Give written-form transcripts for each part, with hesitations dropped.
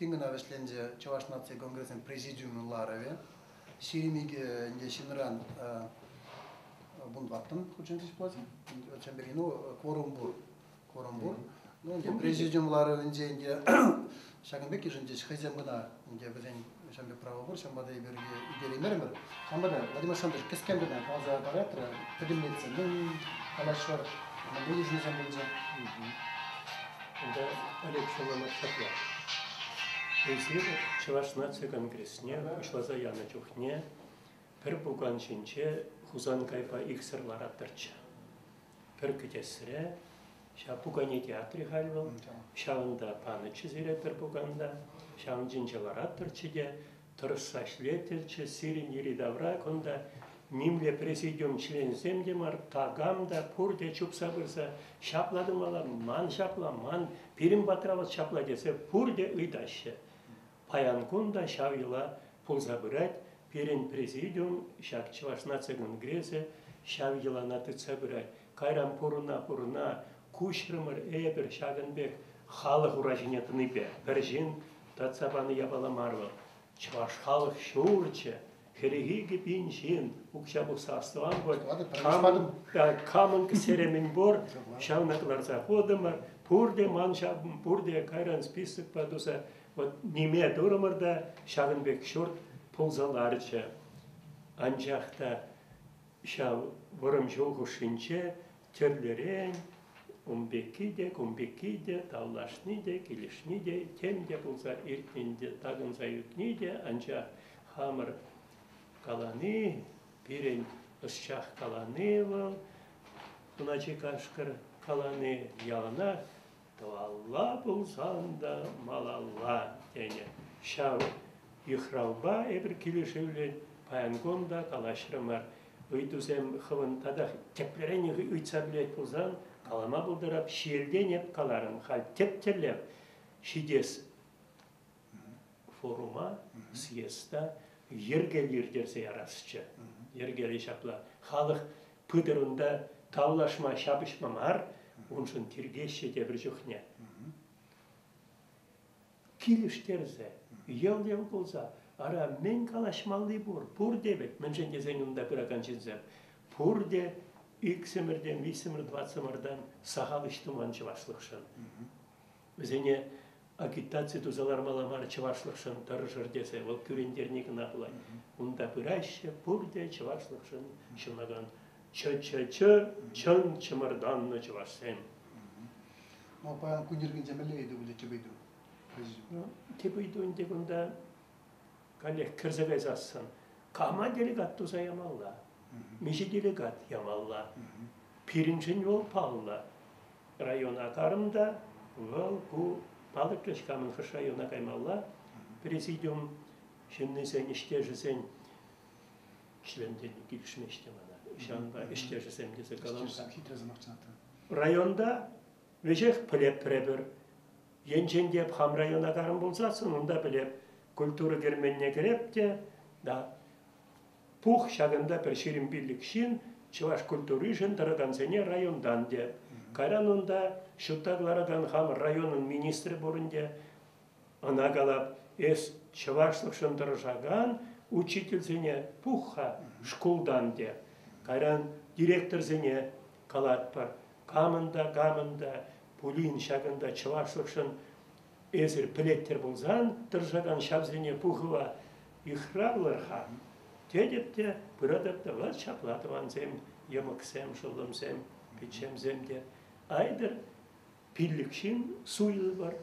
Тин кӑна вӗҫленчӗ Чӑваш наци конгресӗн президиумӗн ларӑвӗ. 22 ӗнтӗ ҫынран вунтӑваттӑн хутшӑнчӗҫ пулать. Чӗмпӗрти, ну, кворум пур. Кворум пур. Ну, ӗнтӗ президиум ларӑвӗнче ӗнтӗ ҫакӑн пек йышӑнчӗҫ. Хӑйсем кӑна ӗнтӗ вӗсен ҫавӑн пек право пур, ҫавӑнпа та эпир ӳкереймерӗмӗр. Ҫавӑнпа та, Владимир Александрович, кӗскен кӑна каласа паратӑр, пӗтӗмлетсе мӗн калаҫрӑр, мӗнле йышӑнусем пулчӗ? Унта Олег Шоломов ҫапла. Эсир Чӑваш наци конгресне пуҫласа янӑ чухне пӗр пукан ҫинче Хусанкайпа иксӗр лараттӑрччӗ. Пӗр кӗтесре ҫав пукане театрӗ халь вӑл, ҫавӑнта панӑччӗ сире пӗр пуканта, ҫавӑн ҫинче лараттӑрччӗ те тӑрӑшса ӗҫлеттӗрччӗ сирӗн йӗри-тавра кунта нимле президиум членӗсем те мар, такам та пурте чупса пырса ҫапла тумалла, ман ҫапла, ман пирӗн патра вӑл ҫапла тесе пурте ыйтаҫҫӗ. Паян кун та ҫав йӑла пулса пырать. Пирӗн президиум, ҫак Чӑваш наци конгресӗ ҫав йӑлана тытса пырать. Кайран пурӑна-пурӑна куҫрӑмӑр эпир ҫакӑн пек халӑх ура ҫине тӑнипе. Пӗр ҫын татса панӑ япала мар вӑл. Чӑваш халӑх ҫурчӗ, 42 000 ҫын укҫа пухса астӑван пуль. Камӑн кӗсьере мӗн пур, ҫавна кӑларса хутӑмӑр. Пурте ман ҫав, пурте кайран списокпа туса вот ниме турӑмӑр та ҫакӑн пек ҫурт пулса ларчӗ. Анчах та ҫав вӑрӑм ҫул хушшинче тӗрлӗрен ун пекки те, кун пекки те, тавлашни те, килӗшни те, тем те пулса иртнӗ ӗнтӗ, такӑнса ӳкни те, анчах хамӑр калани, пирӗн ӑсчах калани вӑл, Хуначи кашкӑр калани яланах тӑвалла пулсан та малалла тенӗ. Ҫав йыхравпа эпир килӗшӳллӗн паян кун та калаҫрӑмӑр. Ыйтусем хӑвӑн татах тӗплӗрен ыйтса пӗлет пулсан калама пултарап. Ҫиелтен эп каларӑм. Халь тӗп тӗллев ҫитес форума, съезда йӗркеллӗ ирттерсе ярасчӗ. Йӗркеллӗ ҫапла. Халӑх пытӑр унта тавлашма, ҫапӑҫма мар, уншӑн тиркеҫҫӗ тепӗр чухне. Килӗштерсе, йӑл-йӑл кулса, ара, мӗн калаҫмалли пур, пурте вӗт, мӗншӗн тесен унта пыракан ҫынсем пурте иксӗмӗртен, виҫсӗмӗр, тӑватсӑмӑртан сахал ӗҫ туман чӑвашлӑхшӑн. Вӗсене агитаци туса лармалла мар чӑвашлӑхшӑн тӑрӑшӑр тесе вӑл кӳрентерни кӑна пулать. Унта пыраҫҫӗ пурте чӑвашлӑхшӑн ҫунакан чӑ-чӑ-чӑ чӑн чӑмӑртаннӑ чӑвашсем. Ну, паян кун йӗркинче мӗнле ыйту пулчӗ тӗп ыйту? Ну, тӗп ыйту ӗнтӗ кунта каллех кӗрсе кайсассӑн кама делегат туса ямалла? Миҫе делегат ямалла? Пирӗншӗн вӑл паллӑ. Района карӑм та вӑл ку палӑртрӗҫ камӑн хӑш района каймалла. Президиум ҫыннисен, ӗҫтешӗсен член тени килӗшмест те мана. Ҫавӑнпа ӗҫтешӗсем тесе калам. Хитре сӑмах чӑнах та. Районта веҫех пӗлеп пӗр. Енчен те хам района карӑм пулсассӑн унта пӗлеп. Культура керменне кӗреп те, да, пух ҫакӑнта пӗр 25 ҫын чӑваш культуришӗн тӑракансене районтан те. Кайран унта ҫутта кӑларакан хамӑр районӑн министрӗ пур ӗнтӗ. Ӑна калап, эс чӑвашлӑхшӑн тӑрӑшакан учительсене пух-ха шкултан те. Кайран директорсене калатпӑр. Камӑн та, камӑн та пулин ҫакӑнта чӑвашлӑхшӑн эсир пӗлеттӗр пулсан тӑрӑшакан ҫавсене пухӑва йыхравлӑр-ха. Тетӗп те, пыратӑп та, вӑт ҫапла тӑвансем, йӑмӑксем, шӑллӑмсем, пиччемсем те. Айтӑр пиллӗк ҫын суйлӑпӑр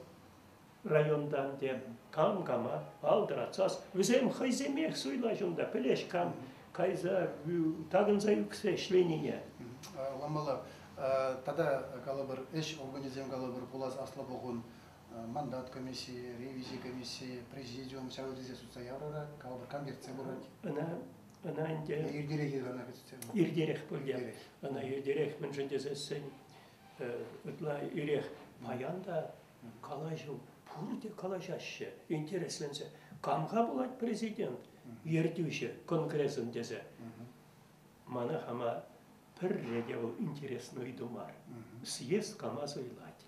районтан те, кам кама ал тӑратсас, вӗсем хӑйсемех суйлаҫ унта, пӗлеҫ кам кайса такӑнса ӳксе ӗҫленине. Ламалла. Тата калӑпӑр, ӗҫ органӗсем калӑпӑр, пулас аслӑ пухун мандат комиссийӗ, ревизи комиссийӗ, президиум ҫав тесе сутса яврӑр, калӑпӑр, кам ертсе пырать? Ӑна, ӑна ӗнтӗ... Иртерех ӑна кӗтсе. Иртерех пуль Ӑна иртерех, мӗншӗн тесессӗн ытла ирех паян та калаҫу пурте калаҫаҫҫӗ, интересленсе. Кам-ха пулать президент, ертӳҫӗ конгресӑн тесе. Мана хама пӗрре те вӑл интереслӗ ыйту мар. Съезд кама суйлать?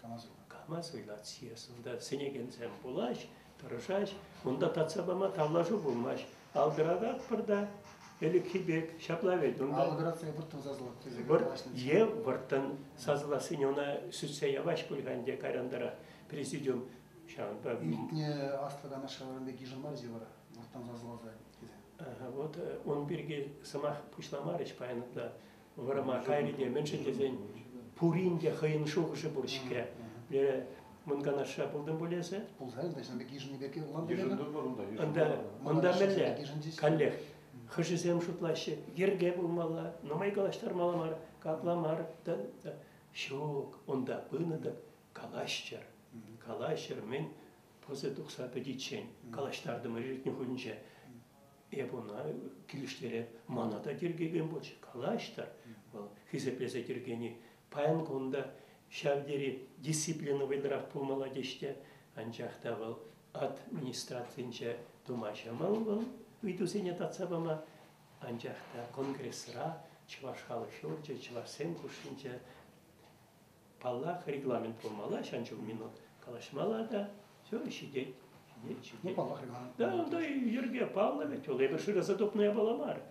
Кама суйлать съезд? Унта сӗнекенсем пулаҫ. Тӑрӑшаҫ, унта татса пама тавлашу пулмасть. Алтӑрататпӑр та ӗлӗкхи пек ҫапла вӗт унта. Алтӑратса вӑрттӑн сасӑлать тесе Е вӑрттӑн сасӑлассине ӑна сӳтсе яваҫ пуль-ха ӗнтӗ кайрантарах президиум. Ҫавӑнпа Иртнӗ Аслӑ Канашра вырӑн пек йышӑнмарӗҫ-и вара вӑрттӑн сасӑласа тесе? Вот ун пирки сӑмах пуҫламарӗҫ паян ытла вӑрӑма кайрӗ те, мӗншӗн тесен пурин те хӑйӗн шухӑшӗ пур-ҫке. Лере Мӑн Канашра пултӑм пуль эсӗ? Пулса ӗнтӗ, ҫавӑн пек йышӑнни пек Йышӑнтӑмӑр унта. Унта, унта мӗнле? Каллех хӑшӗсем шутлаҫҫӗ, йӗрке пулмалла, нумай калаҫтармалла мар, капла мар. Ҫук, унта пынӑ-тӑк калаҫчӑр. Калаҫчӑр, мӗн пӑсӗ тухса пӗтиччен калаҫтартӑмӑр иртнӗ хутӗнче. Эп ӑна килӗштереп, мана та тиркекен пулчӗ, калаҫтӑр. Вӑл хисеплесе тиркени. Паян кунта ҫав тери дисциплина вӑйлӑрах пулмалла теҫ анчах та вӑл администрацинче тума ҫӑмӑл вӑл ыйтусене татса пама. Анчах та конгрессра Чӑваш халӑх ҫурчӗ чӑвашсем хушшинче паллах регламент пулмалла, ҫан чул минут калаҫмалла та, все ҫитет. Ҫитет, ҫитет. Ну, паллах, регламент. Да, да, йӗрке паллӑ вӗт, вӑл эпир шыраса тупнӑ япала мар.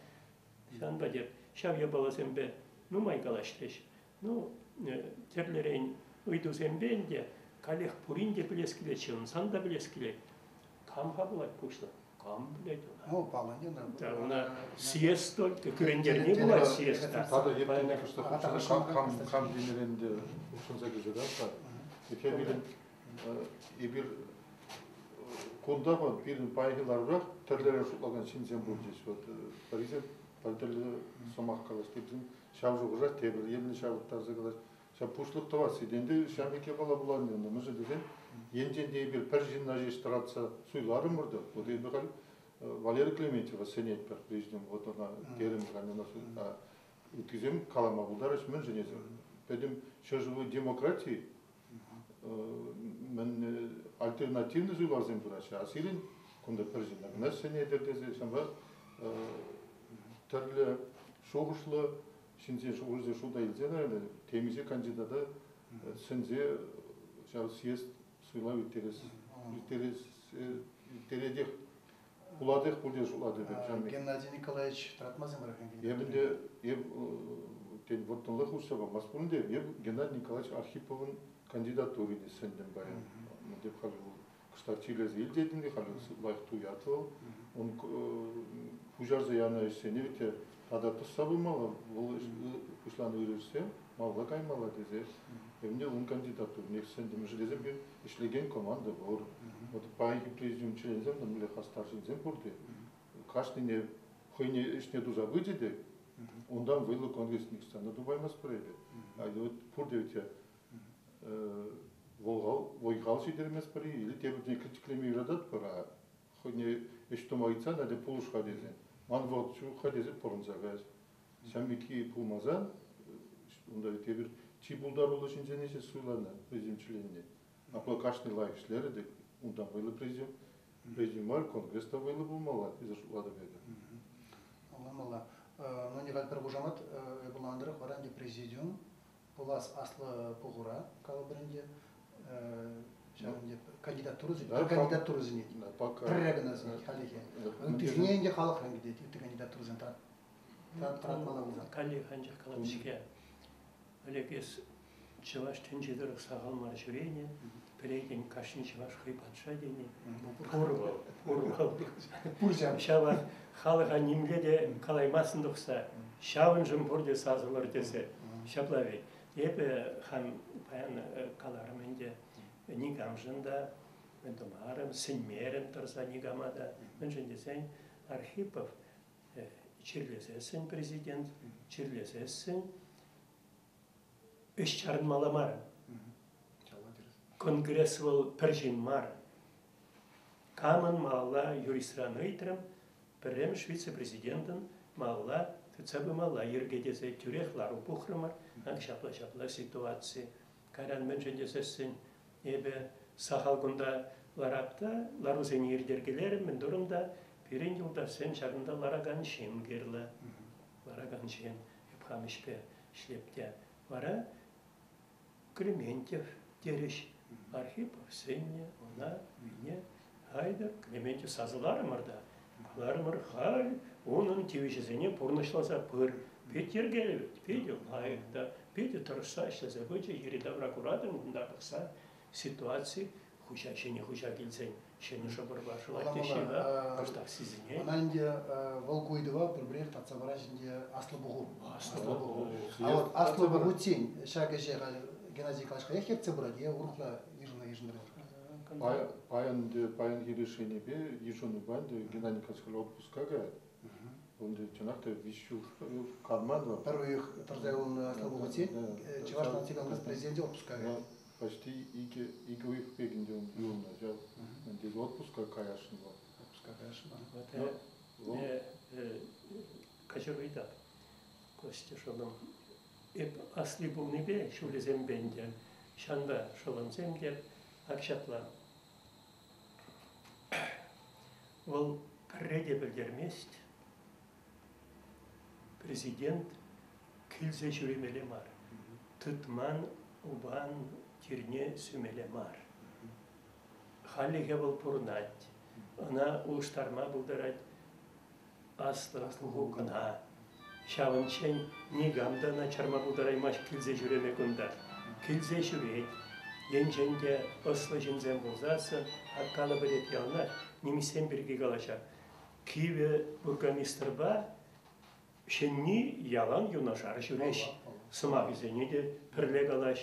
Ҫавӑнпа те ҫав япаласемпе нумай калаҫрӗҫ. Ну, тӗрлӗрен ыйтусемпе ӗнтӗ каллех пурин те пӗлес килет, ҫынсан та пӗлес килет. Кам-ха пулать пуҫлӑх? Кам пӗлет ӑна? Ну, паллӑ ӗнтӗ. Да, ӑна съезд только кӳрентерни пулать съездта. Тата епле кӑштах хутшӑнса кам тенӗрен те хутшӑнса килсе та Эпир эпир кунта пирӗн паянхи ларурах тӗрлӗрен шутлакан ҫынсем пулчӗҫ. Вот пӗрисем пӗр тӗрлӗ сӑмах калаҫ, теприсем ҫав шухӑша тепӗр енне ҫавӑрттарса калаҫ. Ҫав пуҫлӑх тӑвасси ӗнтӗ ҫав пек япала пулан ӗнтӗ. Мӗншӗн тесен енчен те эпир пӗр ҫынна ҫеҫ тӑратса суйларӑмӑр та, вот эпир халь Валерий Клементьева сӗнетпӗр президент, вот ӑна терӗм халь ыттисем калама пултарӗҫ, мӗншӗн эсӗ пӗтӗм ҫӗршыври демократи мӗн альтернативный суйлавсем пыраҫҫӗ, а сирӗн кунта пӗр ҫынна кӑна сӗнетӗр тесе ҫавӑнпа тӗрлӗ шухӑшлӑ ҫынсен шухӑшӗсене шута илсе, наверное, темиҫе кандидата сӗнсе ҫав съезд суйлав ирттерес ирттерес ирттеретех пулатех пуль шутлатӑп эп. Геннадий Николаевич тӑратмасӑмӑр. Эп ӗнтӗ эп тен вӑрттӑнлӑх уҫса памасть пулин те, эп Геннадий Николаевич Архиповӑн кандидатурине сӗнтӗм паян. Деп халь вӑл кӑштах чирлесе илтетӗн те, халь лайӑх туять вӑл. Он пуҫарса янӑ ӗҫсене те тата тӑсса пымалла, вӑл пуҫланӑ ырӑ ӗҫсем малалла каймалла тесе. Эпне ун кандидатурине сӗнтӗм. Тесе пир ӗҫлекен команда пур. Вот паянхи президиум членсем, мӗнле хастар ҫынсем пур те. Кашнине хӑйне ӗҫне туса пычӗ те, унтан вӑйлӑ конгресс нихҫан тупаймастпӑр эпир. Вот пурте ведь вӑй-хал ҫитерместпӗр-и или тепӗр критиклеме юрататпӑр, а хӑйне ӗҫ тума ыйтсан, ате пулӑш-ха тесен, ман вӑхӑт ҫук-ха тесе пӑрӑнса каяс. Ҫавӑн пекки пулмасан, унта тепӗр чи пултаруллӑ ҫынсене ҫеҫ суйланӑ президиум членне. Апла кашни лайӑх ӗҫлерӗ те, унтан вӑйлӑ президиум, президиум мар, конгресс та вӑйлӑ пулмалла, тесе шутлатӑп эпӗ. Ӑнланмалла. Ну, не халь пӗр хушамат пулман тӑрӑх вара ӗнтӗ президиум пулас аслӑ пухура калӑпӑр ӗнтӗ ҫавӑн ӗнтӗ кандидатура кандидатура сӗнет. Пӗрре кӑна сӗнет хальлӗхе. Ыттисене ӗнтӗ халӑхран кӗтет, ытти кандидатурӑсем тӑратмалла пулсан. Каллех анчах калам-ҫке. Олег, эс чӑваш тӗнчи тӑрӑх сахал мар ҫӳренӗ, пӗлетӗн, кашни чӑваш хӑй патша тени. Пур вӑл, пур вӑл. Пур ҫав. Ҫавах халӑха нимле те калаймастӑн тухса, ҫавӑншӑн пурте сасӑлӑр тесе. Ҫапла ведь. Эпӗ хам паян каларӑм ӗнтӗ, никамшӑн та тумарӑм, сӗнмерӗм тӑрса никама та. Мӗншӗн тесен Архипов чирлесессӗн президент, чирлесессӗн ӗҫ чарӑнмалла мар. Конгресс вӑл пӗр ҫын мар. Камӑн малалла юристран ыйтрӑм, пӗрремӗш вице-президентӑн малалла тытса пымалла йӗрке тесе тӳрех лару пухрӑмӑр. Ак ҫапла-ҫапла ситуаци. Кайран мӗншӗн тесессӗн эпӗ сахал кунта ларап та, ларусене иртеркелерӗм, мӗн турӑм та, пирӗн юлташсем ҫакӑнта ларакан ҫын кирлӗ. Ларакан ҫын. Эп хам ӗҫпе ӗҫлеп те. Вара Клементьев терӗҫ. Архипов сӗннӗ, ӑна, мине. Айтӑр, Клементьев сасӑларӑмӑр та, каларӑмӑр, халь унӑн тивӗҫӗсене пурнӑҫласа пыр. Пит йӗркеллӗ вӗт, питӗ лайӑх та, питӗ тӑрӑшса ӗҫлесе пычӗ, йӗри-тавра куратӑн кунта пӑхса ситуаци хуҫа ҫӗнӗ хуҫа килсен ҫӗнӗ шӑпӑрпа шӑлать теҫҫӗ-ха, кӑштах сисӗнет. Ӑна ӗнтӗ вӑл ку ыйтӑва пӗр-пӗрех татса парать ӗнтӗ Аслӑ Пуху. Аслӑ Пуху. А вот Аслӑ Пухутсен ҫак ӗҫе халь Геннадий Николаевич хӑех ертсе пырать е урӑхла йышӑну йышӑнтӑр? Паян ӗнтӗ паянхи решенипе йышӑнупа ӗнтӗ Геннадий Николаевич халь отпуска каять. Ӗнтӗ чӑнах та виҫ ҫул канман вӑл. Пӗр уйӑх тӑрса юлнӑ Аслӑ Пухутсен Чӑваш наци конгресс президенчӗ отпуска каять. Почти икӗ уйӑх пек ӗнтӗ юлнӑ ҫав. Ӗнтӗ отпуска каясшӑн вӑл. Отпуска каясшӑн. Каҫару ыйтап, Костя шӑллӑм. Эп асли пулнипе ҫулӗсемпе ӗнтӗ ҫанпа шӑллӑмсем те ак ҫапла. Вӑл пӗрре те пӗлтермест, президент килсе ҫӳремелле мар, тытман упан тирне сӳмелле мар. Хальлӗхе вӑл пурӑнать, ӑна улӑштарма пултарать аслӑ пуху кӑна. Ҫавӑнччен никам та ӑна чарма пултараймасть килсе ҫӳреме кунта. Килсе ҫӳрет. Енчен те ӑслӑ ҫынсем пулсассӑн, аккалӑ пӗлет яланах, нимӗҫсем пирки калаҫа. Кивӗ бургомистрпа ҫӗнни ялан юнашар ҫӳреҫ. Сӑмахӗсене те пӗрле калаҫ.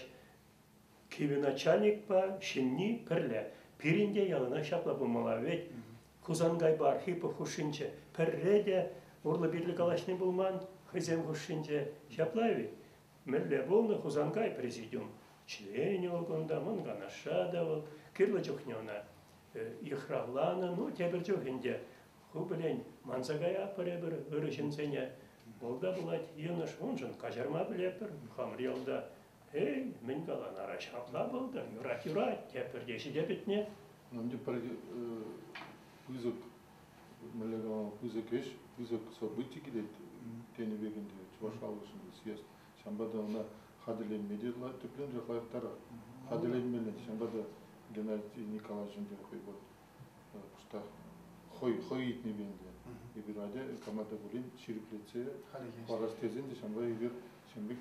Кивӗ начальникпа ҫӗнни пӗрле. Пирӗн те яланах ҫапла пулмалла вӗт. Хусанкайпа Архипов хушшинче пӗрре те урлӑ-пирлӗ калаҫни пулман хӑйсем хушшинче. Ҫапла вӗт. Мӗнле пулнӑ Хусанкай президиум членӗ вӑл кунта, Мӑн Канашра та вӑл. Кирлӗ чухне ӑна йыхравланӑ. Ну, тепӗр чух ӗнтӗ ху пӗлен, манса каятпӑр эпир ырӑ ҫынсене. Вӑл та пулать йӑнӑш, уншӑн каҫарма пӗлетпӗр хамӑр ялта. Эй, мӗн калан, ара ҫапла пултӑр, юрать, юрать, тепӗр те ҫите пӗтнӗ. Ӗнтӗ пӗр пысӑк, мӗнле калам, пысӑк ӗҫ, пысӑк событи килет тенӗ пек ӗнтӗ чӑваш халӑхӗшӗн съезд. Ҫавӑнпа та ӑна хатӗрленме те тӗплӗнрех лайӑхтарах хатӗрленмелле. Ҫавӑнпа та Геннадий Николаевич ӗнтӗ хӑй вот кӑштах хӑй хӑй ыйтнипе ӗнтӗ эпир атя кама та пулин ҫирӗплетсе парас тесен те ҫавӑнпа эпир ҫын пек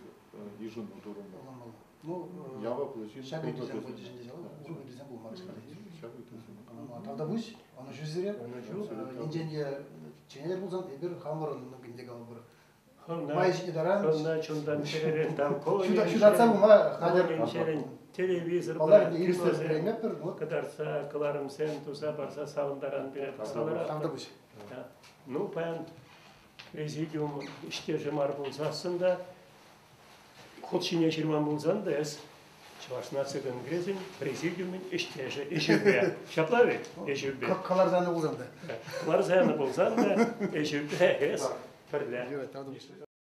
йышӑну турӑмӑр. Ну, яваплӑ ҫын ҫак ыйтусем пулчӗҫ ӗнтӗ, урӑх ыйтусем пулмарӗҫ халӗ. Ҫак ыйтусем. Тавтапуҫ, ӑнӑҫу сире. Ӑнӑҫу. Енчен те чӗнер пулсан эпир хамӑрӑн ӗнтӗ калӑпӑр. Хӑвна, Май ҫитнӗ таран хӑвна чунтан чӗререн тав ҫутатса пыма хатӗр. Телевизор, Паллах, киносем кӑтартса, кӑларӑмсем туса парса савӑнтаран пире пӑхса ларатпӑр. Тавтапуҫ. Ну, паян президиум ӗҫтешӗ мар пулсассӑн та, хут ҫине ҫырман пулсан та эс Чӑваш наци конгресӗн президиумӗн ӗҫтешӗ ӗҫӗпе. Ҫапла вӗт? Ӗҫӗпе. Кӑларса янӑ пулсан та. Кӑларса янӑ пулсан та ӗҫӗпе эс пӗрле. Юрать, тавтапуҫ.